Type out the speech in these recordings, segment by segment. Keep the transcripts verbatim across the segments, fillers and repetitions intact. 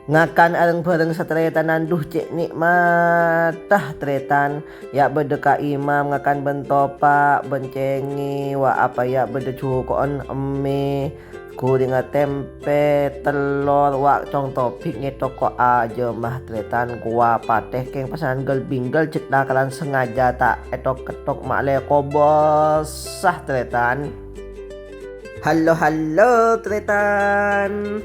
Ngakan areng-bhâreng sataretanan, duh, cè' nè'matta, tarètan. Ya' bâdâ Ka' Imam ngakan bân topa', bân cèngè, wa' apa ya' bâdâ juko'en emmè, ghuringnga tempè, tellor, wa' Cong Tobik ngètok ko' ajâm, tarètan, kowa patè kèng pasanan ghâl-bingghâl jhât lakaran sengaja ta' ètok-kettok ma'lè kobâsa, tarètan. Halo, halo, tarètan.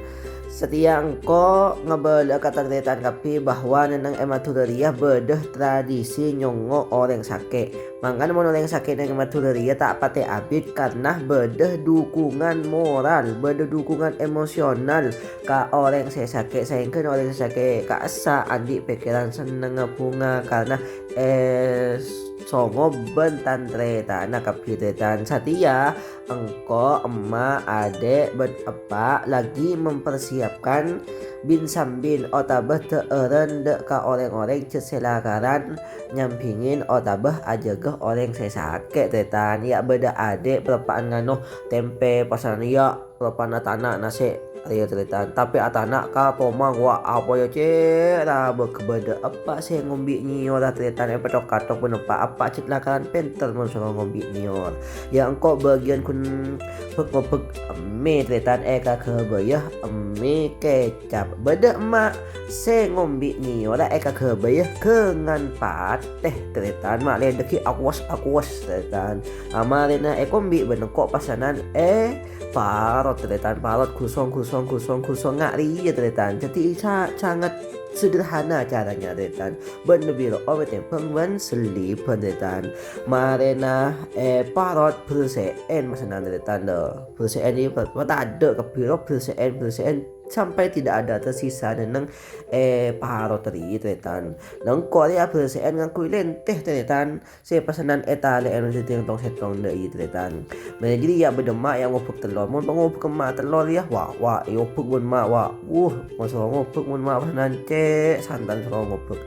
Satèya engko' ngabâlâ'â ka tarètan kabbhi bahwa nèng è Madhurâ rèya bâdâ tradisi nyongngo' orèng sakè'. Mangkana mon orèng sakè' nèng è Madhurâ rèya ta' patè abit karna bâdâ dukungan moral, bâdâ dukungan emosional ka orèng sè sakè', saèngghâ orèng sè sakè' ka'assa andi' pèkkèran sennengnga bhunga karna èsongo bân tan-tarètanna kabbhi tarètan. Satèya engko' emma', adhi' bân eppa' lagi mempersiapkan bin-sambin otabâ dâ'ârân dâ' ka orèng-orèng jhât sè lakaran nyambingin otabâ ajâgâ orèng sè sakè' tarètan. Ya' bâdâ adhi' parappa'na nganu tempè pasanan, ya', parappa'na tana' nasè' rèya tarètan. Tapè atana' ka tomang, wa' apa ya, cè' ra bâ-, bâdâ eppa' sè ngombi' nyèyora tarètan, èpatok-katok bân eppa', eppa' jhât lakaran pènter mon soro ngombi' nyèyor. Ya' engko' bâgiyân ghun bhek-ngobhek emmè tarètan èkaghâbâyâ emmè kècap. Bâdâ emma' sè ngombi' nyèyora èkaghâbâyâ ghângan patè tarètan, ma'lè dâggi' akowos-akowos tarètan. Amarèna èkombi' bân engko' pasanan è parot, tarètan. Parot gusong, gusong, gusong, gusong, nga' rèya, tarètan. Jadi, sa-, sangat sederhana caranya, tarètan. Bân lebbi ro'om ètèmbhâng bân sellibhân, tarètan. Marèna è parot, bersè'èn pasanan, tarètan, dâ. Bersè'èn, iyâ, pa-, patadâ' kabbhi ro, bersè'èn, bersè'èn, sampai tidak ada tersisa nèng è parot rèya, tarètan. Nèng engko' rèya bersè'èn ngangghuy lèntè, tarètan. Sè pasanan ètalè'è dâddhi tong-settong dâ' iyâ, tarètan. Mènangka jârèya bâdâ emma' ya ngobhek tellor. Mon pangobhek emma' tellor ya, wa', wa', èobhek bân emma', wa'. Wuh, mon soro ngobhek bân emma' pasanan cè' santan soro ngobhek.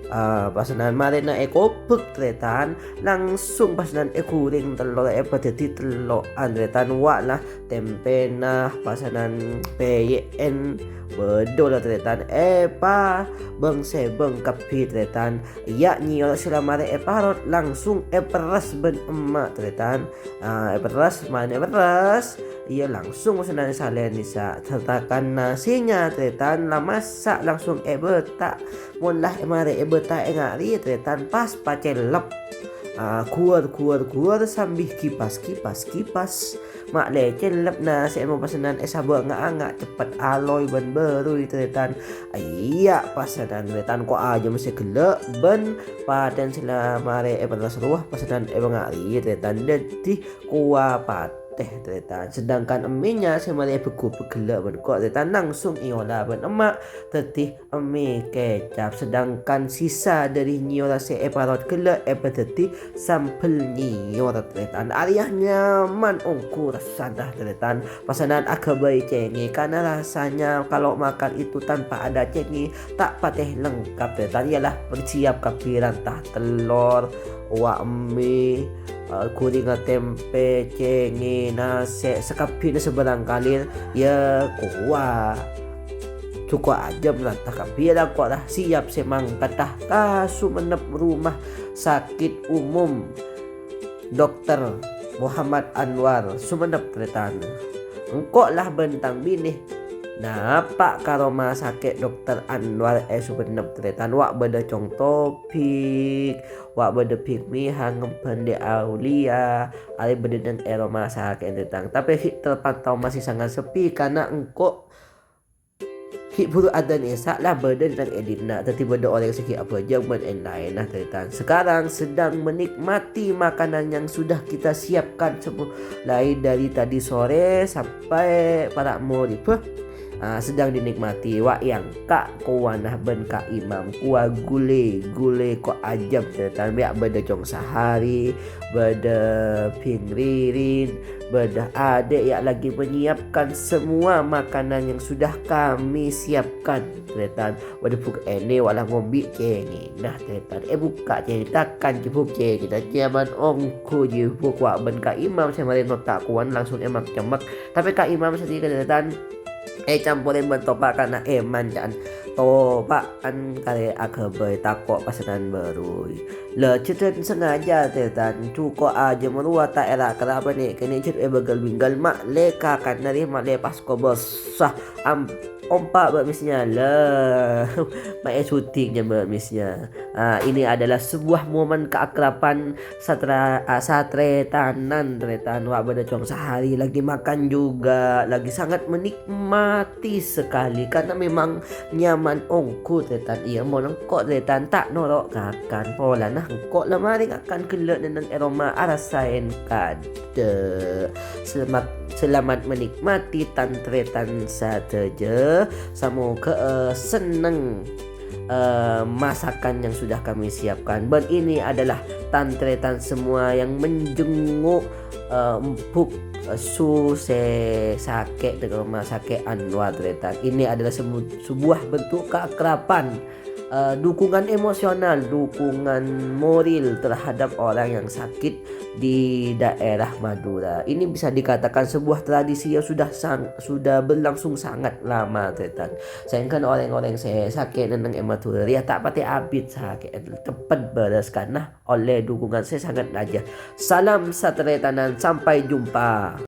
Ah, pasanan marèna èkobhek, tarètan, langsung pasanan èghuring tellor èpadâddhi tello'an, tarètan. Wa' la tempèna pasanan pèyè'èn bâdâ la, tarètan. Èpabâng-sèbâng kabbhi, tarètan. Ya' nyèyor sè la marè èparot langsung èperres bân emma', tarètan. Ah, èperres, marèna èperres, iyâ langsung pasanan èsalèn dissa'. Cetakan nasènya, tarètan, la massa' langsung èbâta'. Mon la marè èbâta' ènga' rèya, tarètan, pas pacellep. Ah, ghuwâr, ghuwâr, ghuwâr sambi kipas, kipas, kipas. Ma'lè cellep nasè'na mon pasanan èsabâ' nga'-anga' ceppet aloy bân bâruy, tarètan. Iyâ, pasanan tarètan ko' ajâm sè ghellâ' bân patèn sè la marè èperres rowa pasanan èpanga'riyâ, tarètan. Dâddhi kowa patè, tarètan. Sedangkan emmènya sè marè èbhâghus ghellâ' bân ko', tarètan, langsung èola bân emma' dâddhi emmè kecap. Sedangkan sisa dâri nyèyora sè èparot ghellâ' èpadâddhi sambel nyèyor, tarètan. Arèya nyaman ongghu rassana, tarètan. Pasanan aghâbây cèngè, karena rasanya kalau makan itu tanpa ada cèngè, ta' patè lengkap, tarètan. Iyâ la, siap kabbhi ranta tellor, wa' emmè, eh, ghuringnga tempè, cèngè, nasè', sakabbhina sabârâng kalèr, iyâ kowa. Jhuko' ajâm ranta kabbhi, iyâ la, ko' la siap sè mangkaddhâ ka Sumenep, rumah sakit umum Dokter Muhammad Anwar, Sumenep, tarètan. Engko' la bân tang binè napa' ka roma sakè' Dokter Anwar è Sumenep, tarètan. Wa' bâdâ Cong Tobik, wa' bâdâ Bhing Mihang, Bhândhi Aulia, arèya bâdâ nèng è roma sakè', tarètan. Tapè ghi' terpantau masih sangat sepi, karena engko' ghi' buru adzan Isya la bâdâ nèng è dinna', dâddhi bâdâ orèng sè ghi' abhâjâng bân èn-laènna, tarètan. Sekarang sedang menikmati makanan yang sudah kita siapkan semua, mulai dari tadi sore sampai para' moribhâ. Ah, sedang dinikmati. Wa' èangka' kowana bân Ka' Imam, kowa ghulè-ghulè ko' ajâm, tarètan. Iyâ bâdâ Cong Sahari, bâdâ Bhing Ririn, bâdâ adek yang lagi menyiapkan semua makanan yang sudah kami siapkan, tarètan. Bâdâ bhuk ènè, wa' la ngombi' cèngèna, tarètan. Èbukka' cèngè, takan jhâ' bhuk cèngèna, nyaman ongghu jhâ' bhuk. Wa' bân Ka' Imam sè marè nota' kowana langsung èmak-cèmak. Tapè Ka' Imam sè ghellâ', tarètan, ècampore bân topa' kana' èman ca'an topa'an karè aghâbây tako' pasennan bârui. La jhâdhân sengaja, Tarètan, jhuko' ajâm rowa ta' èra-kèra panèka nèka jhât èbâgâl-binggal ma'lè kakan narè ma'lè pas kobâsa am-, ompa' bâ' mèsnya. La, ma' èsuting nyè bâ' mèsnya. Ah, ini adalah sebuah momen keakraban satra-, ah, satarètanan, Tarètan. Wa' bâdâ cong sahari lagi makan juga, lagi sangat menikmati sekali karena memang nyaman ongghu, Tarètan. Iyâ, mon engko', Tarètan, ta' noro' ngakan. Polana engko' la marè ngakan ghellâ' nèng è roma arasaèn kadâ'. Selamat, selamat menikmati, tan-tarètan sadhâjâ. Samoga, eh, seneng, eh, masakan yang sudah kami siapkan. Bân ini adalah tan-tarètan semua yang menjenguk, eh, Empuk, eh, Su sè sakè' dâ' rumah sakè' Anwar, Tarètan. Ini adalah semu-, sebuah bentuk keakraban, eh, dukungan emosional, dukungan moral terhadap orang yang sakit di daerah Madura. Ini bisa dikatakan sebuah tradisi yang sudah sang-, sudah berlangsung sangat lama, Tarètan. Saèngghâna orèng-orèng sè sakè' nèng è Madura rèya ta' patè abit sakè'na, ceppet bârâs karna ollè dukungan sè sangat rajâ. Salam satarètanan, sampai jumpa.